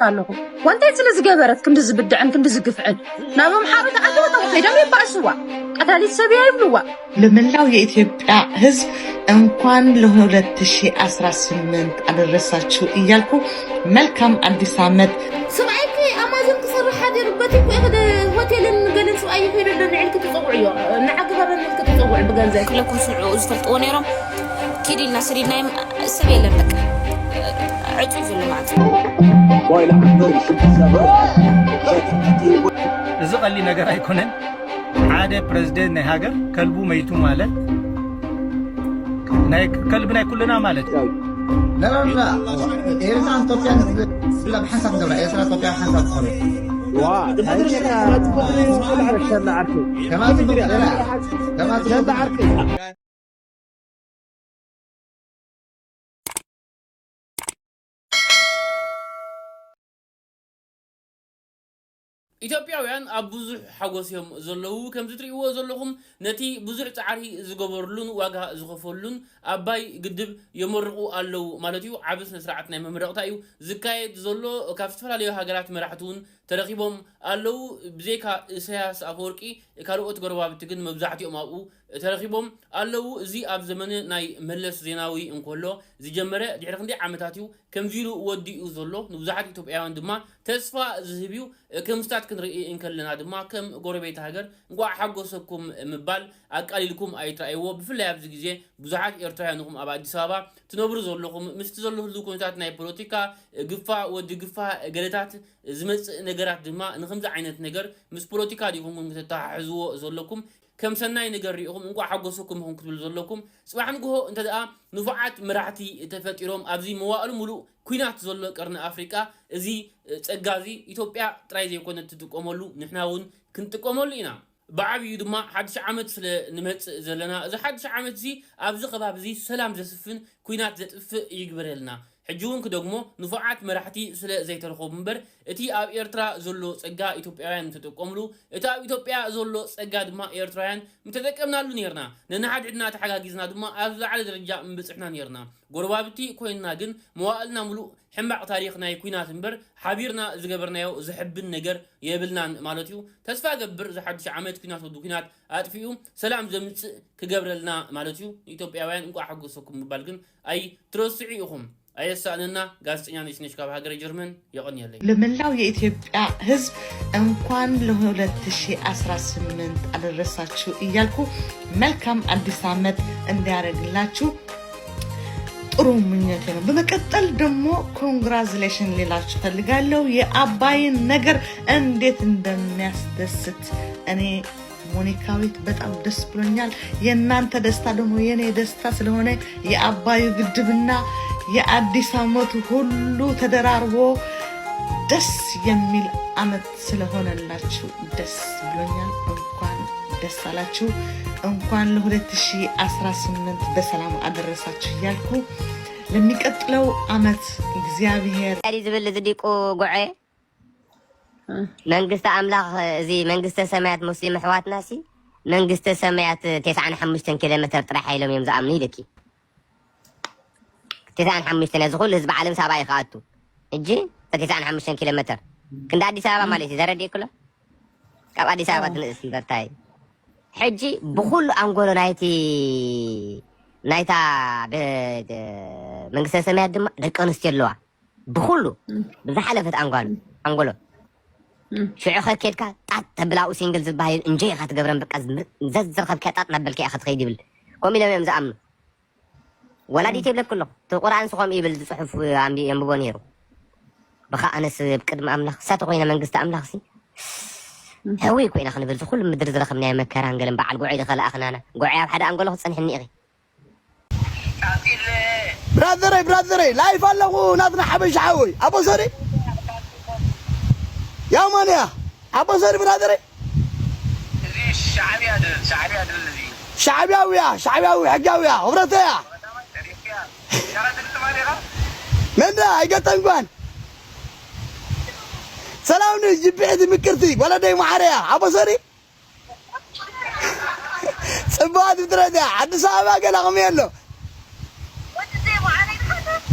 ኣለኹ። ዋንታይ ስለ ዝገበረት ክንዲ ዝብድዕን ክንዲ ዝግፍዕን ናብ ኣምሓሩ ተዓዘበ ተኸይዶም የባእስዋ። ቀታሊት ሰብ እያ ይብልዋ። ለመላው የኢትዮጵያ ሕዝብ እንኳን ለሁለት ሺ አስራ ስምንት አደረሳችሁ እያልኩ መልካም አዲስ ዓመት። ሰብኣይኪ ኣማዞን ክሰርሕ ሓዲሩ በቲ እኮ ኢኺ ደ-፣ ሆቴልን ገለን ሰብኣይ ይኸይዱ ኣሎ ንዒልኪ ትፀውዕዮ። ንዓግበረን ኢልኪ ትፀውዕ ብገንዘብ። ክለኩም ስምዑ ዝፈልጥዎ ነይሮም። ኪድ ኢልና ሰዲድናዮም። ሰብ የለን በቃ። ዕፁ ዘሎ ማለት እዩ። ዋይ ለዓመር ሽንት ሰበር እዚ ቀሊል ነገር ኣይኮነን። ሓደ ፕረዚደንት ናይ ሃገር ከልቡ መይቱ ማለት ናይ ከልቢ ናይ ኩልና ማለት እዩ። لا لا لا ኤርትራን ኢትዮጵያን ብላ ብሓንሳብ ንገብራ ኤርትራ ኢትዮጵያ ሓንሳብ ትኾኑ ዋ ታይካ ተሸላ ዓርኪ ከማ ጽቡቅ ላ ከማ ጽቡቅ ዓርኪ ኢትዮጵያውያን ኣብ ብዙሕ ሓጎስ እዮም ዘለዉ። ከምዚ ትርእይዎ ዘለኹም ነቲ ብዙሕ ጻዕሪ ዝገበርሉን ዋጋ ዝኸፈሉን ኣባይ ግድብ የመርቑ ኣለዉ ማለት እዩ። ዓቢ ስነ ስርዓት ናይ መመረቕታ እዩ ዝካየድ ዘሎ። ካብ ዝተፈላለዩ ሃገራት መራሕቲ እውን ተረኺቦም ኣለዉ። ብዘይካ ኢሳያስ ኣፈወርቂ ካልኦት ጎረባብቲ ግን መብዛሕትኦም ኣብኡ ተረኺቦም ኣለዉ። እዚ ኣብ ዘመነ ናይ መለስ ዜናዊ እንከሎ ዝጀመረ ድሕሪ ክንደይ ዓመታት እዩ ከምዚ ኢሉ ወዲኡ ዘሎ። ንብዙሓት ኢትዮጵያውያን ድማ ተስፋ ዝህብ እዩ። ክምስታት ክንርኢ እንከለና ድማ ከም ጎረቤት ሃገር እንቋዕ ሓጎሰኩም ምባል ኣቃሊልኩም ኣይትረኣይዎ። ብፍላይ ኣብዚ ግዜ ብዙሓት ኤርትራውያን ኢኹም ኣብ ኣዲስ ኣበባ ትነብሩ ዘለኹም። ምስቲ ዘሎ ህሉው ኩነታት ናይ ፖለቲካ ግፋ ወዲ ግፋ ገለታት ዝመጽእ ነገራት ድማ ንከምዚ ዓይነት ነገር ምስ ፖለቲካ ዲኹም ከተተሓሕዝዎ ዘለኩም? ከም ሰናይ ነገር ሪኢኹም እንቋዕ ሓጎሰኩም ኢኹም ክትብሉ ዘለኩም። ጽባሕ ንግሆ እንተ ደኣ ንፉዓት መራሕቲ ተፈጢሮም ኣብዚ መዋእሉ ሙሉእ ኲናት ዘሎ ቀርኒ ኣፍሪቃ እዚ ጸጋ እዚ ኢትዮጵያ ጥራይ ዘይኮነት ትጥቀመሉ ንሕና እውን ክንጥቀመሉ ኢና። ብዓብዩ ድማ ሓድሽ ዓመት ስለ ንመጽእ ዘለና እዚ ሓድሽ ዓመት እዚ ኣብዚ ከባቢ እዚ ሰላም ዘስፍን ኲናት ዘጥፍእ ይግበረልና። ሕጂ እውን ክደግሞ ንፉዓት መራሕቲ ስለ ዘይተረኸቡ እምበር እቲ ኣብ ኤርትራ ዘሎ ጸጋ ኢትዮጵያውያን ምተጠቀምሉ እቲ ኣብ ኢትዮጵያ ዘሎ ጸጋ ድማ ኤርትራውያን ምተጠቀምናሉ ነርና። ነንሓድሕድና ተሓጋጊዝና ድማ ኣብ ዝለዓለ ደረጃ ምበጽሕና ነርና። ጎረባብቲ ኮይንና ግን መዋእልና ሙሉእ ሕማቕ ታሪኽ ናይ ኲናት እምበር ሓቢርና ዝገበርናዮ ዘሕብን ነገር የብልናን ማለት እዩ። ተስፋ ገብር እዚ ሓድሽ ዓመት ኲናት ወዲ ኲናት ኣጥፊኡ ሰላም ዘምጽእ ክገብረልና ማለት እዩ። ንኢትዮጵያውያን እንቋዕ ሓጎሰኩም ምባል ግን ኣይትረስዑ ኢኹም። ኣየሳእነና። ጋዜጠኛ ነሽነሽ ካብ ሃገረ ጀርመን። የቐንየለይ። ለመላው የኢትዮጵያ ሕዝብ እንኳን ለ2018 አደረሳችሁ እያልኩ መልካም አዲስ ዓመት እንዲያደርግላችሁ ጥሩ ምኞቴ ነው። በመቀጠል ደግሞ ኮንግራጁሌሽን ልላችሁ ፈልጋለሁ። የአባይን ነገር እንዴት እንደሚያስደስት እኔ ሞኒካዊት በጣም ደስ ብሎኛል። የእናንተ ደስታ ደግሞ የኔ ደስታ ስለሆነ የአባዩ ግድብና የአዲስ ዓመቱ ሁሉ ተደራርቦ ደስ የሚል ዓመት ስለሆነላችሁ ደስ ብሎኛል። እንኳን ደስ አላችሁ። እንኳን ለ2018 በሰላም አደረሳችሁ እያልኩ ለሚቀጥለው ዓመት እግዚአብሔር ዲ ዝብል ዝዲቁ ጉዐ መንግስቲ ኣምላኽ እዚ መንግስተ ሰማያት ሙስሊም ኣሕዋትና ሲ መንግስተ ሰማያት ተስዓን ሓሙሽተን ኪሎ ሜትር ጥራሕ ኢሎም እዮም ዝኣምኑ ኢልኪ። ተስዓን ሓሙሽተን እዚ ኩሉ ህዝቢ ዓለም ሳባ እዩ ክኣቱ። ሕጂ ተስዓን ሓሙሽተን ኪሎ ሜትር ክንዲ ኣዲስ ኣበባ ማለት እዩ። ተረዲእክሎ? ካብ ኣዲስ ኣበባ ትንእስ እምበር ታይ። ሕጂ ብኩሉ ኣንጎሎ ናይቲ ናይታ ብ- ብ- መንግስተ ሰማያት ድማ ደቂ ኣንስትዮ ኣለዋ። ብኩሉ ብዝሓለፈት ኣንጓሉ ኣንጎሎ ሽዑ ከ ኬድካ ጣጥ ተብላኡ ሲንግል ዝበሃል እንጀ ኢኻ ትገብረን በቃ ዝም- ዘዝረኸብካ ጣጥ ናበልካ ኢኻ ትኸይድ ይብል። ከምኡ ኢሎም እዮም ዝኣምኑ። ወላዲት ይብለኩ ኣለኹ እቲ ቁርኣን ስኾም ይብል ዝፅሑፍ ኣንቢ የንብቦ ነይሩ። ብኻ ኣነስ ኣብ ቅድሚ ኣምላኽ እሳተ ኮይነ መንግስቲ ኣምላኽ ሲ ህዊ ኮይና ክንብል ዝኩሉ ምድሪ ዝረኸብናዮ መከራን ገለን በዓል ጉዐይ ዝኸለኣኽናና ጉዐይ ኣብ ሓደ ኣንጎሎ ክፀንሕኒ ኢኺ። ብራዘረይ ብራዘረይ ላይፍ ኣለኹ ናትና ሓበሻ ሓወይ ኣቦ ሰሪ ያማንያ ኣቦ ሰሪ ብራዘረይ እዚ ሻዕብያ ድብል ሻዕብያ ድብል እዚ ሻዕብያውያ ሻዕብያዊ ሕጋውያ ህብረተያ ኤርትያ ሻራ ድብል ትማሊኻ መንዳ ኣይገጠምኳን ሰላም ጅብዒቲ ምቅርቲ ወለደይ ማዓረያ ኣቦ ሰሪ ጽቡቓት ፍጥረት እያ። ኣዲስ ኣበባ ገለ ከመይ ኣሎ?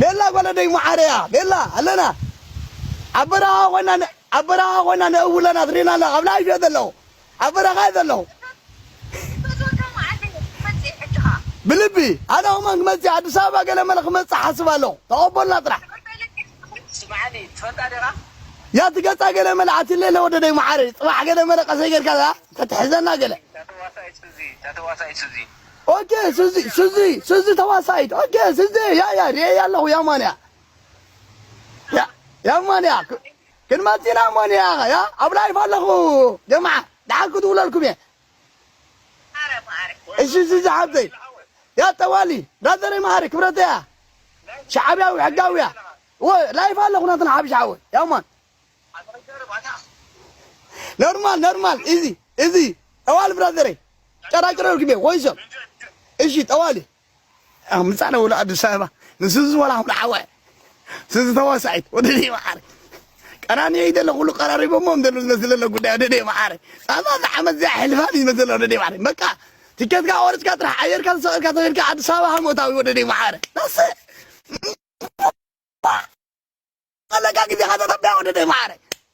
ቤላ ጓለደይ መዓረያ ቤላ ኣለና። ኣብ በረኻ ኮይና ን- ኣብ በረኻ ኮይና ነእውለና ትሪና ኣለኻ። ኣብ ላይፍ እየ ዘለኹ። ኣብ በረኻ እየ ዘለኹ። ብልቢ ኣነ እሞ ክመፅእ ኣዲስ ኣበባ ገለ መለ ክመፅእ ሓስብ ኣለኹ። ተቐበልና ጥራሕ። ያ ትገፃ ገለ መለ ኣትሌለ ወደደይ መዓረይ። ፅባሕ ገለ መለ ቀሰይ ጌርካ ተትሕዘና ገለ። ኦኬ ሱዚ ሱዚ ሱዚ ተዋሳኢት። ኦኬ ሱዚ ያ ያ ሪኤ ኣለኹ። ያማንያ ያማንያ ክንመፂና ሞንያ ያ ኣብ ላይፍ ኣለኹ። ጀማዓ ደሓን ክትውለልኩም እየ። እሺ ሱዚ ሓብተይ ያ ጠዋሊ ብራዘረይ መዓረይ ክብረተያ ሻዓብያዊ ሕጋዊያ ላይፍ ኣለኹ ናትና ሓብሻ ሓወይ ያማን ኖርማል ኖርማል እዚ እዚ ጠዋል ብራዘረይ ጨራጭረልኩም እየ ኮይሶም እሺ ጠዋሊ ምጻነ ውሎ ኣዲስ ኣበባ ንስዚ ወላ ሁሉ ዓዋይ ስዚ ተዋሳኢት ወደደይ መዓረ ቀናኒ ይደለ ኩሉ ቀራሪቦሞ እንደሉ ዝመስለለ ጉዳይ ወደደይ መዓረ ጻዛ ዝዓመት እዚኣ ሕልፋን ይመስለ ወደደይ መዓረ በቃ ትኬትካ ቆርጽካ ጥራሕ ኣየርካ ዝሰቐልካ ተበልካ ኣዲስ ኣበባ ሃሞታዊ ወደደይ መዓረ ናሰ ኣለካ ግዜኻ ተጠቢያ ወደደይ መዓረ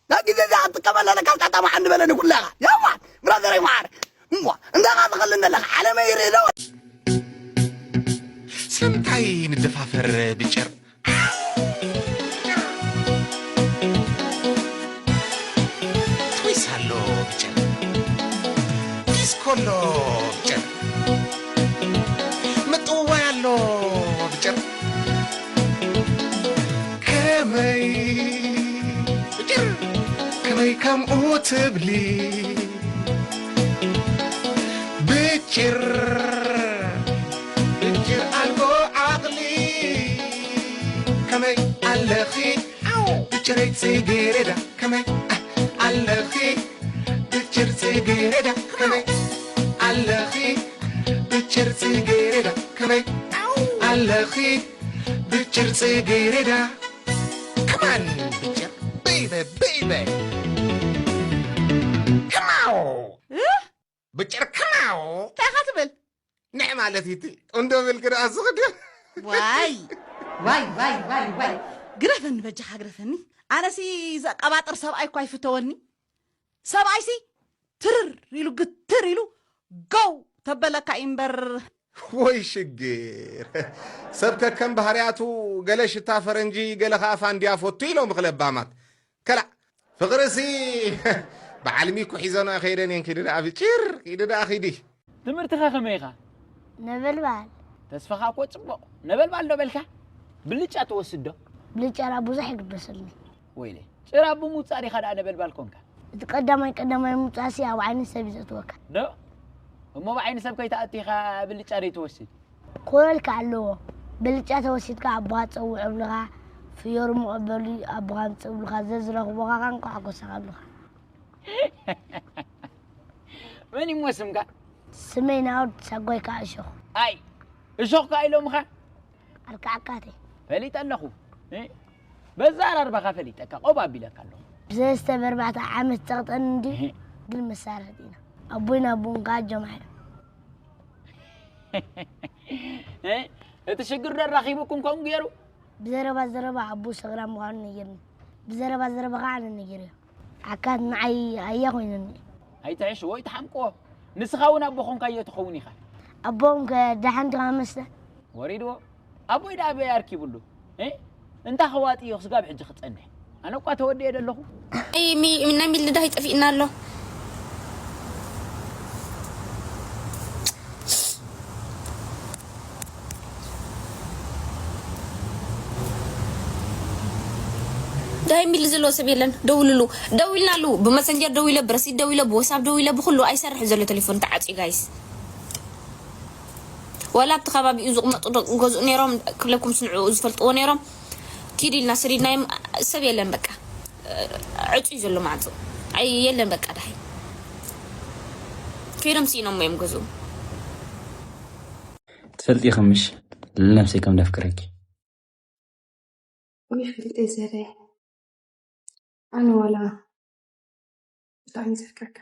ናብ ግዜ እዚኣ ክትጥቀመላ ለካ ጣጣ መዓን ንበለኒ ኩላኻ ያማን ብራዘረይ መዓረ እሞ እንዳኻ ትኸልን ዘለኻ ዓለመይ ይርኢ ዶ ስለምንታይ ንደፋፈር ብጭር ትዊስ ኣሎ ብጭር ዲስኮ ኣሎ ብጭር ምጥዋይ ኣሎ ብጭር ከመይ ብጭር ከመይ ከምኡ ትብሊ ብጭር ብጭር ኣልቦ ዓቕሊ ከመይ ኣለኺ ኣው ብጭረይ ጽጌረዳ ከመይ ኣለኺ ብጭር ጽጌረዳ ከመይ ኣለኺ ብጭር ጽጌረዳ ከመይ ኣለኺ ብጭር ጽጌረዳ ከማን ብጭር ቤይበ ቤይበ ከማው ብጭር ከማው እንታይ ኢኻ ትብል ንዕ ማለት እቲ እንዶ ብልክ ደኣ ዝኽድ ዋይ ዋይ ዋይ ዋይ ዋይ ግረፈኒ በጃኻ ግረፈኒ ኣነሲ ዘቀባጥር ሰብኣይ እኳ ይፍተወኒ ሰብኣይሲ ትርር ኢሉ ግትር ኢሉ ጎው ተበለካ እዩ እምበር ወይ ሽግር ሰብ ከከም ባህርያቱ ገለ ሽታ ፈረንጂ ገለ ከዓ ፋንድያ ፈቱ ኢሎም ክለባማት ከላእ ፍቕርሲ ብዓልሚ እኮ ሒዘኖ ከይደን እየን ኪዲ ደኣ ብጭር ኪዲ ደኣ ኪዲ ትምህርትኻ ከመይ ኢኻ? ነበልባል ተስፋኻ እኮ ጽቡቕ ነበልባል ዶ በልካ? ብልጫ ትወስድ ዶ? ብልጫ ደኣ ብዙሕ ይግበሰልኒ ወይለይ ጭራ ብምውጻእ ዲኻ ደኣ ነበልባል ኮንካ? እቲ ቀዳማይ ቀዳማይ ምውጻእሲ ኣብ ዓይኒ ሰብ እዩ ዘእትወካ ዶ? እሞ ብዓይኒ ሰብ ከይትኣቱ ኢኻ ብልጫ ደይትወስድ? ኮለልካ ኣለዎ። ብልጫ ተወሲድካ ኣቦኻ ጸውዕ እብልኻ፣ ፍዮሪ ምቕበሉ ኣቦኻ ኣምጽእ እብልኻ፣ ዘዝረኽቦኻ ቃንቋ ሓጎሳኻ እብልኻ። መን እሞ ስምካ? ስመይ ናኦድ ሳጓይካ እሾኽ። ኣይ እሾኽካ ኢሎምኻ? ኣልካዕካቴ። ፈሊጠ ኣለኹ። እ? በዛ ኣራርባኻ ፈሊጠካ ቆብ ኣቢለካ ኣለኹ። ብሰለስተ በርባዕተ ዓመት ጸቕጠኒ እንድዩ፣ እህ። ግን መሳርሕት ኢና። ኣቦይን ኣቦን ከኣ ጀምዓ እዮም። እቲ ሽግር ዶ ኣራኺቡኩም ከምኡ ገይሩ? ብዘረባ ዘረባ ኣቦ ሰኽራም ምዃኑ ነጊርኒ። ብዘረባ ዘረባ ኸዓ ኣነ ነጊረዮ። ዓካት ንዓይ ኣያ ኮይኑኒ። ኣይትሕሽዎ ኣይትሓምቅዎ። ንስኻ እውን ኣቦ ኾንካዮ ትኸውን ኢኻ። ኣቦኦም ከ ደሓን ዲኻ መስለ? ወሪድዎ። ኣቦይ ደኣ ኣበይ ኣርኪቡሉ? እ? እንታ ኸዋጢዮ ስጋብ ሕጂ ክጸንሕ። ኣነ እኳ ተወዲኤ ደለኹ። ኣይ ሚ ናይ ሚሊ ልዳይ ጠፊእና ኣሎ። ዳይ ሚሊ ዝሎ ሰብ የለን። ደውልሉ። ደዊልና ኣሉ። ብመሰንጀር ደዊለ፣ ብረሲድ ደዊለ፣ ብወሳብ ደዊለ፣ ብኩሉ ኣይሰርሕ ዘሎ ቴሌፎን ተዓጽዩ ጋይስ። ዋላ ኣብቲ ከባቢኡ ዝቕመጡ ደቂ ገዝኡ ነይሮም ክለኩም ስንዑ ዝፈልጥዎ ነይሮም ኪድ ኢልና ስሪድናዮም ሰብ የለን በቃ ዕፁ እዩ ዘሎ ማዕፆ ኣይ የለን በቃ ዳይ ከይዶም ስኢኖም እዮም ገዝኡ ትፈልጢ ኢኺ ምሽ ልነብሰይ ከም ደፍቅረኪ ወይ ፍልጠይ ዘረ ኣነ ዋላ ብጣዕሚ ዘፍቅረካ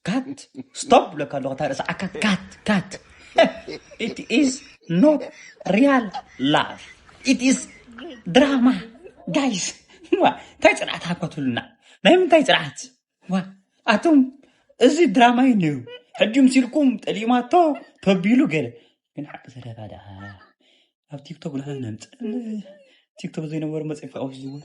ካት ስቶፕ ብለካ ኣለኹ እታ ርእሲ ዓካ ካት ካት it is not real love it is drama ጋይስ፣ ዋ እንታይ ጽንዓት ሃኳ ትብሉና? ናይ ምንታይ ጽንዓት? ዋ ኣቱም፣ እዚ ድራማ እዩ ነይሩ። ሕጂ ምሲልኩም ጠሊማቶ ተቢሉ ገለ። ግን ሓቂ ዘረባ ደኣ ኣብ ቲክቶክ ዳና ነምጽእ። ቲክቶክ ዘይነበሩ መጽእ ፈቀውስ ዝወል።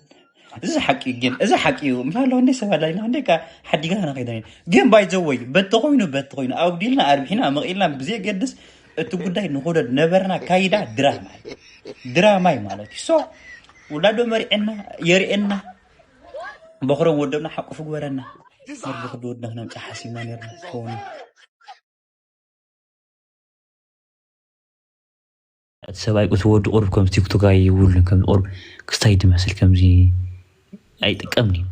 እዚ ሓቂ እዩ፣ ግን እዚ ሓቂ እዩ። ምሳሎ እንደ ሰብ ኣላይና እንደ ካ ሓዲጋ ና ከይዳኒ። ግን ባይ ዘወይ በተኾይኑ በተኾይኑ ኣውዲልና ኣርቢሕና መቒልና ብዘይ ገድስ እቲ ጉዳይ ንኹደድ ነበርና ካይዳ ድራማ እዩ። ድራማ እዩ ማለት እዩ። ሶ ውላዶ መሪዕና የርእየና። በኽሮም ወደብና ሓቁፍ ግበረና። መርዚ ክዲ ወድና ክነምጽእ ሓሲብና ነርና። ኾኑ እቲ ሰብኣይ እቲ ወዲ ቁሩብ ከም ቲክቶክ ኣይውልን ከም ቁሩብ ክስታይ ድመስል ከምዚ ኣይጥቀምን እዩ።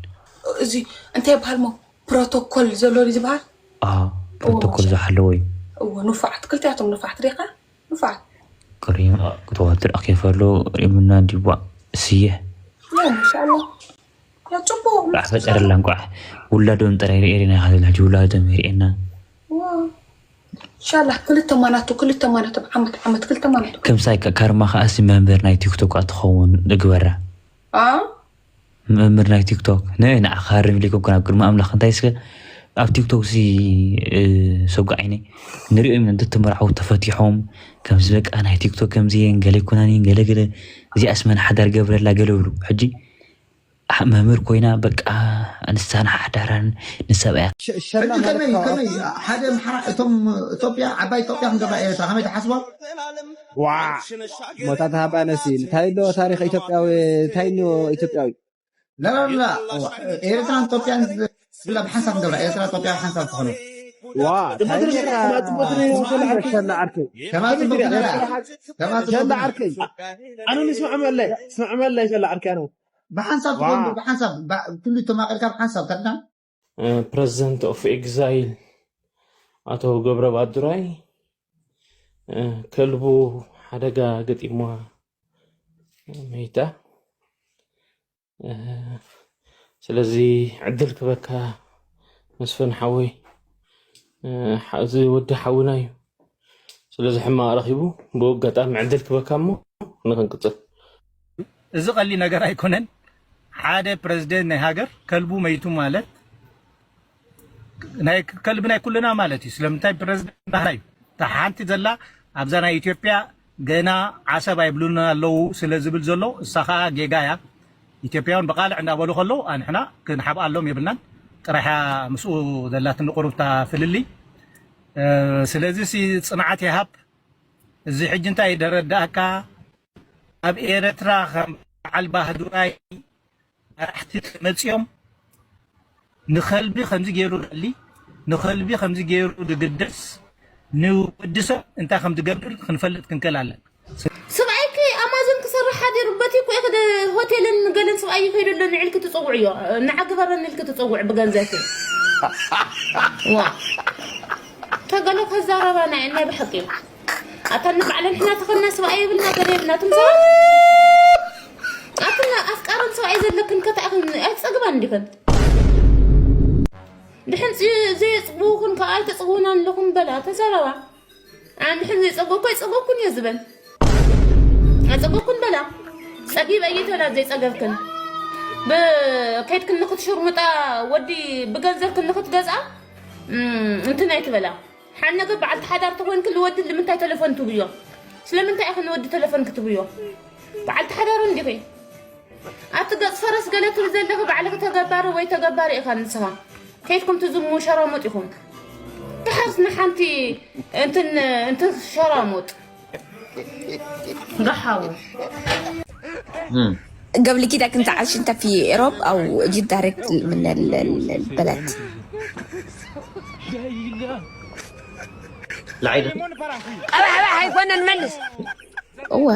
እዚ እንታይ ይበሃል ሞ ፕሮቶኮል ዘሎ ድዩ ዝበሃል? ኣዎ፣ ፕሮቶኮል ዝሓለወ እዩ። እዎ፣ ንፉዓት ክልቲኣቶም ንፉዓት ዲኻ? ንፉዓት። ክሪም ክትዋትር ኣኬፈሎ ሪምና እንዲቧ እስየ። ያ፣ ማሻኣላ። ያ፣ ጽቡቕ። ላዕ ፈጠረላ እንቋዕ ውላዶም ጥራይ ርኤ ርኢና ኢኻ ዘለና፣ ሕጂ ውላዶም ይርኤና። ዋ። ኢንሻላህ፣ ክልተ ማናቱ፣ ክልተ ማናቱ፣ ዓመት፣ ዓመት፣ ክልተ ማናቱ። ከምሳይ ከ-፣ ካርማ ከኣ ሲ መምህር ናይ ቲክቶክ ኣትኸውን እግበራ። ኣ? መምህር ናይ ቲክቶክ። ነ-፣ ንዓኻ ሃርም ኢለይኮንኩ ናብ ቅድሚ ኣምላኽ። እንታይ እስከ ኣብ ቲክቶክ ሲ፣ እ፣ ሰጉ ዓይነይ ንሪኦም ኢና፣ እንተተመርዓዉ ተፈቲሖም፣ ከምዚ በቃ ናይ ቲክቶክ ከምዚ እየን፣ ገለ ኣይኮናን እየን፣ ገለ ገለ፣ እዚኣስ መን ሓዳር ገብረላ ገለ ብሉ። ሕጂ ኣሕ-፣ መምህር ኮይና በቃ ንሳን ሓዳራን ንሰብኣያ። ሸ-፣ ሸላ ሕጂ ማለት ከመይ፣ ከኣ ከመይ ሓደ ኣምሓራ እቶም ኢትዮጵያ፣ ዓባይ ኢትዮጵያ ክንገብራ ኤርትራ ከመይ ትሓስቦ? ዋዕ! ሞታ ተሃባ ነሲ፣ እንታይ ኣሎ ታሪኽ ኢትዮጵያዊ፣ እንታይ ኣሎ ኢትዮጵያዊ? ላ፣ ላ፣ ላ፣ ላ፣ እዋ፣ ኤርትራን ኢትዮጵያን ዝብላ ብሓንሳብ ክንገብራ፣ ኤርትራ ኢትዮጵያ ብሓንሳብ ትኾኑ። ዋ፣ እንታይ ጌርካ? ሸላ ዓርከይ። ከማ ጽቡቅ ትነላ። ከማ ጽቡቅ ሸላ ትነላ። ዓርከይ። ኣነ ንስማዕ መለይ፣ ስማዕ መለይ ሸላ ዓርከይ ኣነ። ብሓንሳብ ዋ። ትኾኑ፣ ብሓንሳብ፣ ባ-፣ ኩሉ ተማቒልካ ብሓንሳብ ተድና። እ፣ ፕረዚደንት ኦፍ ኤግዛይል ኣቶ ገብረ ባዱራይ፣ እ፣ ከልቡ ሓደጋ ገጢምዋ መይታ። እ፣ ስለዚ ዕድል ክበካ መስፍን ሓወይ፣ እ፣ ሓ-፣ እዚ ወዲ ሓውና እዩ። ስለዚ ሕማቕ ረኺቡ ብኡ ኣጋጣሚ ዕድል ክበካ እሞ ንኽንቅጽል። እዚ ቀሊል ነገር ኣይኮነን። ሓደ ፕረዚደንት ናይ ሃገር ከልቡ መይቱ ማለት ናይ ከልቢ ናይ ኩልና ማለት እዩ። ስለምንታይ ፕረዚደንት ናህና እዩ። እታ ሓንቲ ዘላ ኣብዛ ናይ ኢትዮጵያ ገና ዓሰብ ኣይብሉና ኣለዉ ስለ ዝብል ዘሎ እሳ ኸኣ ጌጋ እያ። ኢትዮጵያውን ብቓልዕ እንዳበሉ ከለዉ ኣንሕና ክንሓብኣሎም የብልናን። ጥራሕያ ምስኡ ዘላትኒ ቁሩብታ ፍልልይ። እ፣ ስለዚ ሲ ጽንዓት ይሃብ። እዚ ሕጂ እንታይ ደረዳእካ? ኣብ ኤረትራ ከም በዓል ባህዱራይ መራሕቲ መጺኦም ንኸልቢ ከምዚ ገይሩ ደሊ፣ ንኸልቢ ከምዚ ገይሩ ድግደስ፣ ንወዲ ሰብ እንታይ ከም ዝገብር ክንፈልጥ ክንክእል ኣለና። ሰብኣይኪ ኣማዞን ክሰርሕ ሓዲሩ በቲ እኮ ኢኺ ደ-፣ ሆቴልን ገለን ሰብኣይ ይኸይዱ ኣሎ ንዒልኪ ትጸውዕዮ፣ ንዓግበረኒ ኢልኪ ትጸውዕ ብገንዘብኪ። ዋ። ተገሎ ከዛረባ ናይ፣ ናይ ብሓቂ። ኣታ ንባዕለን ሕና ተኸና ሰብኣይ የብልና ገለ የብልና። ትምሰል ኣትና ኣፍቃረን ሰብኣይ ዘለክን ከታእኽን ኣይትጸግባን እንዲኽን። ድሕን ጽ-፣ ዘየጽግቡኽን ከኣ ኣይተጽግቡና ኣለኹም በላ፣ ተዛረባ። ኣን ድሕን ዘይጸገብኩ ኣይጸገብኩን እየ ዝበል። ኣይጸገብኩን በላ። ጸጊብ ኣይተላ ዘይጸገብክን። ብ-፣ ከይድክን ንኽትሽርሙጣ ወዲ ብገንዘብክን ንኽትገዝኣ፣ እም፣ እንትን ኣይትበላ። ሓነገ በዓልቲ ሓዳር ተኾይንክን ንወዲ ንምንታይ ተለፎን ትብዮ? ስለምንታይ ኢኺ ንወዲ ተለፎን ክትብዮ? በዓልቲ ሓዳር እንዲኺ። ኣቲ ገጽ ፈረስ ገለ ትብል ዘለኺ ባዕልኺ ተገባሪ ወይ ተገባሪ ኢኻ ንስኻ። ከይድኩም ትዝሙ ሸራሙጥ ኢኹም። ትሓዝ ንሓንቲ እንትን፣ እንትን ሸራሙጥ። ጋሓቡ። እም። قبل كده كنت عايش انت في اوروب او جيت دايركت من ال-، ال-، البلد؟ لا عيد. راح، راح يكون المنس. እዋ።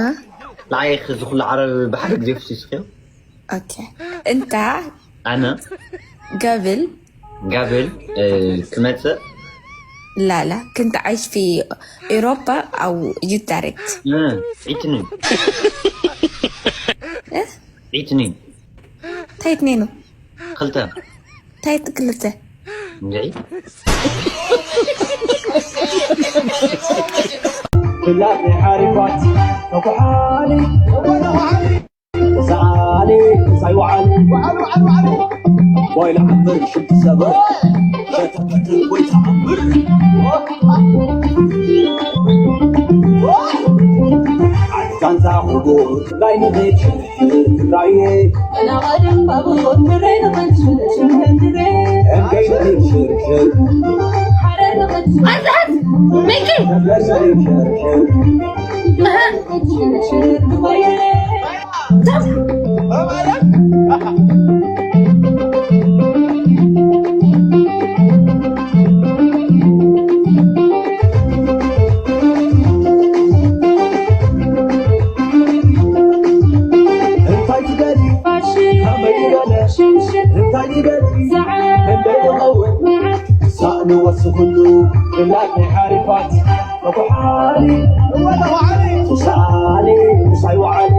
ንዓይ እዚ ኩሉ ዓረር ብሓደ ግዜ ፍሲስክዮ? ኦኬ። እንታ ኣነ? قبل قبل، እ፣ ክመጽእ? لا، لا. كنت عايش في أوروبا أو جيت دايركت؟ እ፣ ዒትኒ። እ? ዒትኒ። እንታይ እትኒ ነው? ክልተ። እንታይ እትክልተ? እንድዒ። ክላት ናይ ሓሪፋት ተኳሓሊ፣ ተኳሓሊ። ሳይወዓል ወዓል ወዓል ወዓል ወይ ለዓምር ሽንቲ ሰበር ሸተተተ ወይ ተዓምር ዓዲ ጋንታ ኩቡ ትግራይ ንኽድ ትግራይ ኣንዛሃት ሚኪ እንታይ ትደሊ ከመይ ዝበለ እንታይ ትደሊ እንደ ይኸውን ሳእኒ ወስኹሉ ክላክ ናይ ሓሪፋት ተኳሓሊ ተኳሓሊ ሳእኒ ምሳይ ወዓሊ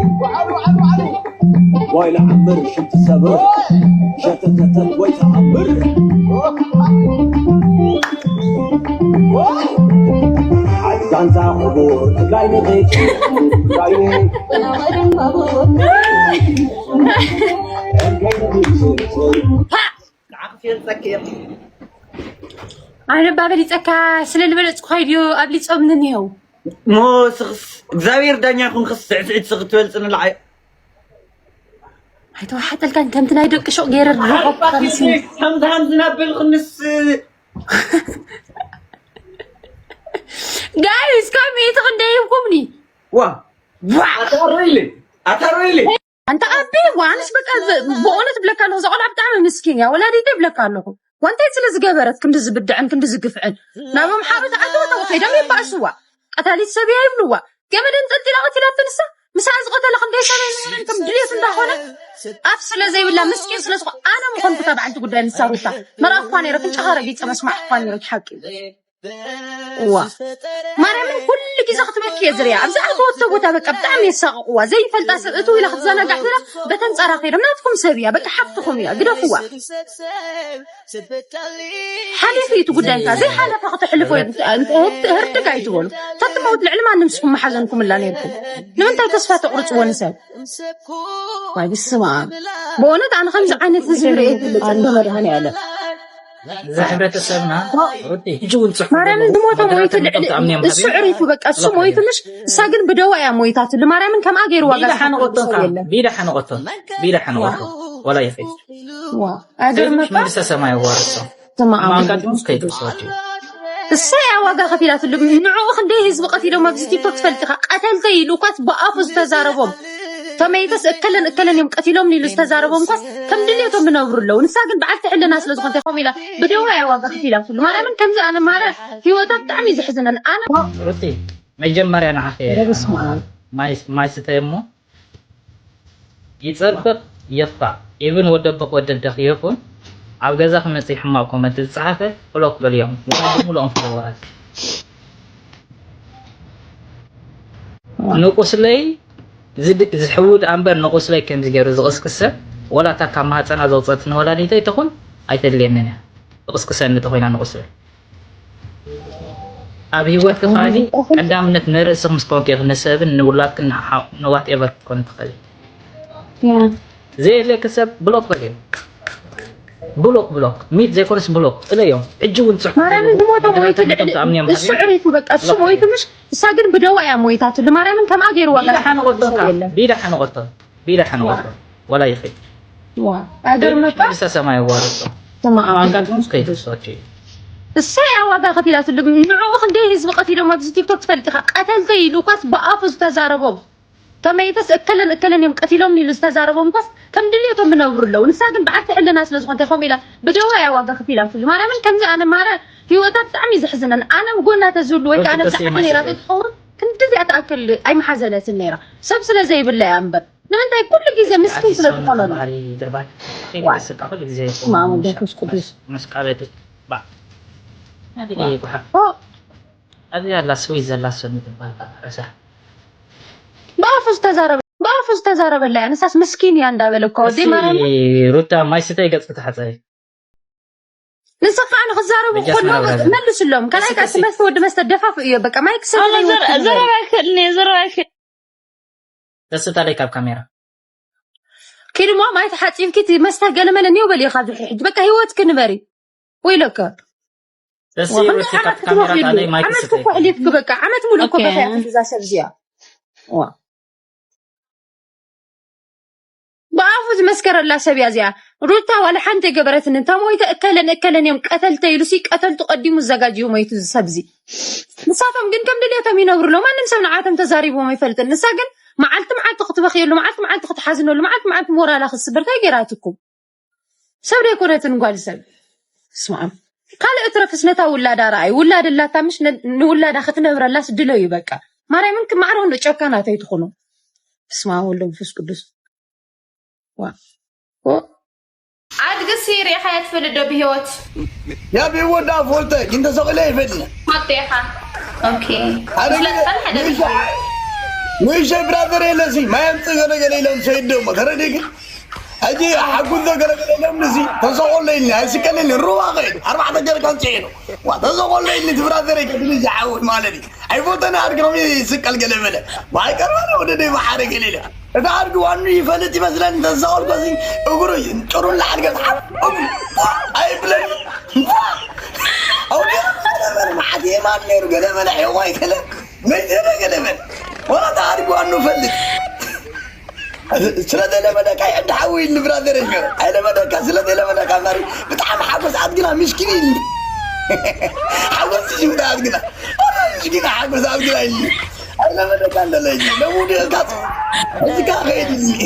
ወይ ለዓምር ሽንቲ ሰብር ሸተተተት ወይ ተዓምር ዓዲ ጋንታ ክቡር ትግራይ ንኽድ ትግራይ ኣነ ባበሊፀካ ስለ ዝበለፅኩ ኸይድዮ ኣብሊፆምኒ እኒሄው ሞ ስኽስ እግዚኣብሔር ዳኛ ይኹን ክስ ስዕስዒት ስኽ ትበልፅኒ ለዓይ ኣይተዋሓጠልካን ከምቲ ናይ ደቂ ሾቕ ገይረ ከምዚ ከምዚ ናበልክንስ ጋይስ ካብ ሚእቲ ክንደይ ሂብኩምኒ ዋ ዋ ኣታሮይሊ ኣታሮይሊ ኣንታ ኣቢ ዋንስ በቃ ብእውነት ብለካ ኣለኹ እዛ ቆልዓ ብጣዕሚ ምስኪን እያ ወላዲተ ይብለካ ኣለኹ ዋንታይ ስለ ዝገበረት ክንዲ ዝብድዐን ክንዲ ዝግፍዕን ናብም ሓበ ተዓተወ ተወ ከይዶም የባእስዋ ቀታሊት ሰብ እያ ይብልዋ ገመድ እንጠልጢላ ቀቲላቶ ንሳ ምሳኣ ዝቐተለ ክንደይ ሰበይ ምንን ከም ድልየቱ እንዳኾነ ኣፍ ስለ ዘይብላ ምስኪን ስለ ዝኾ ኣነ ምኾንኩ እታ በዓልቲ ጉዳይ ንሳ ሩታ መርኣኽኳ ነይረ ፍንጫኻ ረጊፀ መስማዕኽኳ ነይረ ሓቂ እዋ ማርያምን ኩሉ ግዜ ክትበኪ እየ ዝሪያ ኣብዚ ኣተወቶ ቦታ በቃ ብጣዕሚ የሳቕቕዋ ዘይፈልጣ ሰብ እትው ኢላ ክትዘናጋዕ ትላ በተንፃራ ከይዶም ናትኩም ሰብ እያ በቃ ሓፍትኹም እያ ግደፍዋ ሓሊፉ እዩ እቲ ጉዳይ እንካ ዘይሓለፈ ክተሕልፎ ህርድግ ኣይትበሉ ተትመውት ልዕሊ ማንም ስኹም መሓዘንኩም እላ ነይርኩም ንምንታይ ተስፋ ተቁርፅዎ ንሰብ ዋይ ብስማ ብእውነት ኣነ ከምዚ ዓይነት ህዝቢ ርእ ይፈልጥ እንዶ መድሃኒ ኣለ እዛ ሕብረተሰብና ሩቲ ሕጂ እውን ፅሑ ማርያምን ዝሞተ ሞይቱ ልዕሊ እሱ ዕሪፉ በቃ እሱ ሞይቱ ምሽ እሳ ግን ብደዋ እያ ሞይታትሉ ማርያምን ከምኣ ገይሩ ዋጋ ቢዳ ሓነቆቶ ቢዳ ሓነቆቶ ቢዳ ሓነቆቶ ወላ ይኸይድ ኣይገርመካ መንግስተ ሰማይ ዋርሶ ማንጋዲሙስ ከይትወስድ እሰይ ዋጋ ከፊላትሉ ንዕኡ ክንደይ ህዝቢ ቀቲሎም ኣብዚ ቲክቶክ ትፈልጥኻ ቀተልተይ ኢሉ እኳስ ብኣፉ ዝተዛረቦም ተመይተስ እከለን እከለን እዮም ቀቲሎም ኢሉ ዝተዛረቦም እኳስ ከም ድሌቶም ይነብሩ ኣለዉ ንሳ ግን በዓልቲ ሕልና ስለ ዝኾንተ ከምኡ ኢላ ብደዋ እያ ዋጋ ከፊላትሉ ማርያምን ከምዚ ኣነ ማረ ህይወታ ብጣዕሚ እዩ ዘሕዝነን ኣነ ሩቲ መጀመርያ ንዓኸ ማይ ስተ እሞ ይፀብቕ ይኽፋእ even ወደብኽ ወደደኽ ይኹን ኣብ ገዛ ክመፅእ ሕማቕ ኮመንት ዝፀሓፈ ብሎክ በልዮም ይኹን ብምልኦም ፎሎወራት ንቁስለይ ዝሕውድ ኣንበር ንቁስለይ ከምዚ ገይሩ ዝቕስቅስ ሰብ ወላ እታ ካብ ማህፀና ዘውፀትኒ ወላዲተይ ትኹን ኣይተድልየንን እያ ትቕስቅሰኒ ተኾይና ንቁስለይ ኣብ ህይወት ከዓኒ ቀዳምነት ንርእስኽ ምስ ኮንክ ኢኺ ንሰብን ንውላድክን ንሓ- ንዋት ኤቨር ክትኮን ትኽእል ዘየድልየኪ ሰብ ብሎክ በልዮ ብሎክ ብሎክ ሚት ዘይኮነስ ብሎክ ጥለዮም ሕጂ እውን ፅሑ ማርያምን ዝሞተ ሞይቱ ልዕሊ ተኣምንዮም እሱ ዕሪፉ በቃ እሱ ሞይቱ ምሽ እሳ ግን ብደዋ እያ ሞይታትሉ ማርያምን ከምኣ ገይሩ ዋጋ ቢዳ ሓነቆቶ ቢዳ ሓነቆቶ ቢዳ ሓነቆቶ ወላ ይኸይድ ዋ ኣገርመካ መንግስተ ሰማይ ዋርሶ ስማ ኣጋጥሞስ ከይትወስድ እሰይ ኣብ ዋጋ ከፊላትሉ ንዕኡ ክንደይ ህዝቢ ቀቲሎም ኣብዚ ቲክቶክ ትፈልጥ ኢኻ ቀተልተይ ኢሉ እኳስ ብኣፉ ዝተዛረቦም ተመይተስ እከለን እከለን እዮም ቀቲሎም ኢሉ ዝተዛረቦም እኳስ ከም ድልየቶም ይነብሩ ኣለዉ ንሳ ግን በዓልቲ ሕልና ስለ ዝኾንተ ከምኡ ኢላ ብደዋ እያ ዋጋ ከፊላትሉ ማርያምን ከምዚ ኣነ ማረ ህይወታ ብጣዕሚ እዩ ዘሕዝነን ኣነ ብጎና ተዝህሉ ወይ ከዓ ነብዛ ዓዲ ነይራ ተትኸውን ክንድዚኣ ትኣክል ኣይምሓዘነትን ነይራ ሰብ ስለ ዘይብላ እያ እምበር ንምንታይ ኩሉ ግዜ ምስኪን ስለ ዝኾነ ነው? ኣዚ ኣላ ስዊት ዘላ ሰብ ትባል ርሳ ብኣፉ ዝተዛረበ ብኣፉ ዝተዛረበላ እያ ንሳስ ምስኪን እያ እንዳበለ እኮ ወዲ ማርያም ሩታ ማይ ስተይ ገጽ ክትሓጸይ ንስኻ ንክዛረቡ ከለዉ መልስሎም ካልኣይ ከዓ መስተ ወዲ መስተ ደፋፍ እዩ በቃ ማይ ክሰ ዘረባ ይክእልኒ ዘረባ ይክእል ተስታለይ ካብ ካሜራ ኪድሞ ማይ ተሓፂብኪ እቲ መስተ ገለመለ ኒው በሊ ካብዚ ሕጂ በቃ ህይወት ክንበሪ ወይለከ ደስ ይብል። ዓመት ክትበኽይሉ ዓመት እኮ ኣሕሊፍኪ በቃ ዓመት ሙሉ እኮ በኽያ እዛ ሰብ እዚኣ ብኣፉ ዝመስከረላ ሰብ እያ እዚኣ። ሩታ ዋላ ሓንቲ የገበረትን እንተ ሞይተ እከለን እከለን እዮም ቀተልተ ኢሉ ሲ ቀተልቱ ቀዲሙ ዝዘጋጅዩ ሞይቱ ዝሰብ እዚ። ንሳቶም ግን ከም ድልየቶም ይነብሩ ኣሎ። ማንም ሰብ ንዓቶም ተዛሪቦም ኣይፈልጥን። ንሳ ግን መዓልቲ መዓልቲ ክትበኽየሉ፣ መዓልቲ መዓልቲ ክትሓዝነሉ፣ መዓልቲ መዓልቲ ሞራላ ክትስበር እንታይ ገይራትኩም? ሰብ ደይኮነትን ጓል ሰብ ስማም ካልእ እትረፍስ ነታ ውላዳ ረኣይ ውላድ ላታ ምሽ ንውላዳ ክትነብረላስ ድለዩ በቃ ማርያምን ክማዕረውን ጨካናት ኣይትኹኑ። ስማ ወልዶ መንፈስ ቅዱስ ኣድግሲ ርኢኻያ ትፈልጥ ዶ ብሂወት? ያ ብሂወት ዳ ፎልተ ግን ተሰቂለ ይፈልጥ ማጥያኻ ኦኬ ንእሸይ ብራዘር የለሲ ማየምፅ ገለገለ ኢሎም ሰይድ ደሞ ተረዲግ ሕጂ ሓጉዞ ገለገለ ኢሎም ንሲ ተሰቆሎ ኢልኒ ኣይስቀል ኢልኒ ሩባ ኸይድ ኣርባዕተ ጀርካን ፅዒኑ ዋ ተሰቆሎ ኢልኒ ትብራዘር ከድሊ ዝዓውት ማለት እዩ ኣይፎተና ኣድግኖም ይስቀል ገለ በለ ማይቀርባለ ወደ ደይ ባሓረ ገለ ኢለ እታ ኣድጊ ዋኑ ይፈልጥ ይመስለኒ ተሰቆልኮ ሲ እግሩ ጭሩን ላዓል ገዝሓ ኣይብለኒ ኣውዲያ ገለ በለ መዓት የማን ነይሩ ገለ በለ ሕዋይ ገለ መይዘረ ገለ በለ ወላ እታ ኣድጊ ዋኑ ፈልጥ ስለዘይለመደካ ይዕዲ ሓዊ ኢልኒ ብራዘር እዮ ኣይለመደካ ስለዘይለመደካ እምበር ብጣዕሚ ሓጎስ ኣድግና ምሽኪን ኢልኒ ሓጎስ እዩ ብታ ኣድግና ኣረ ምሽኪን ሓጎስ ኣድግና ኢልኒ ኣይለመደካ እንደለ እዩ ለሙድካ እዚካ ከይድ ኢልኒ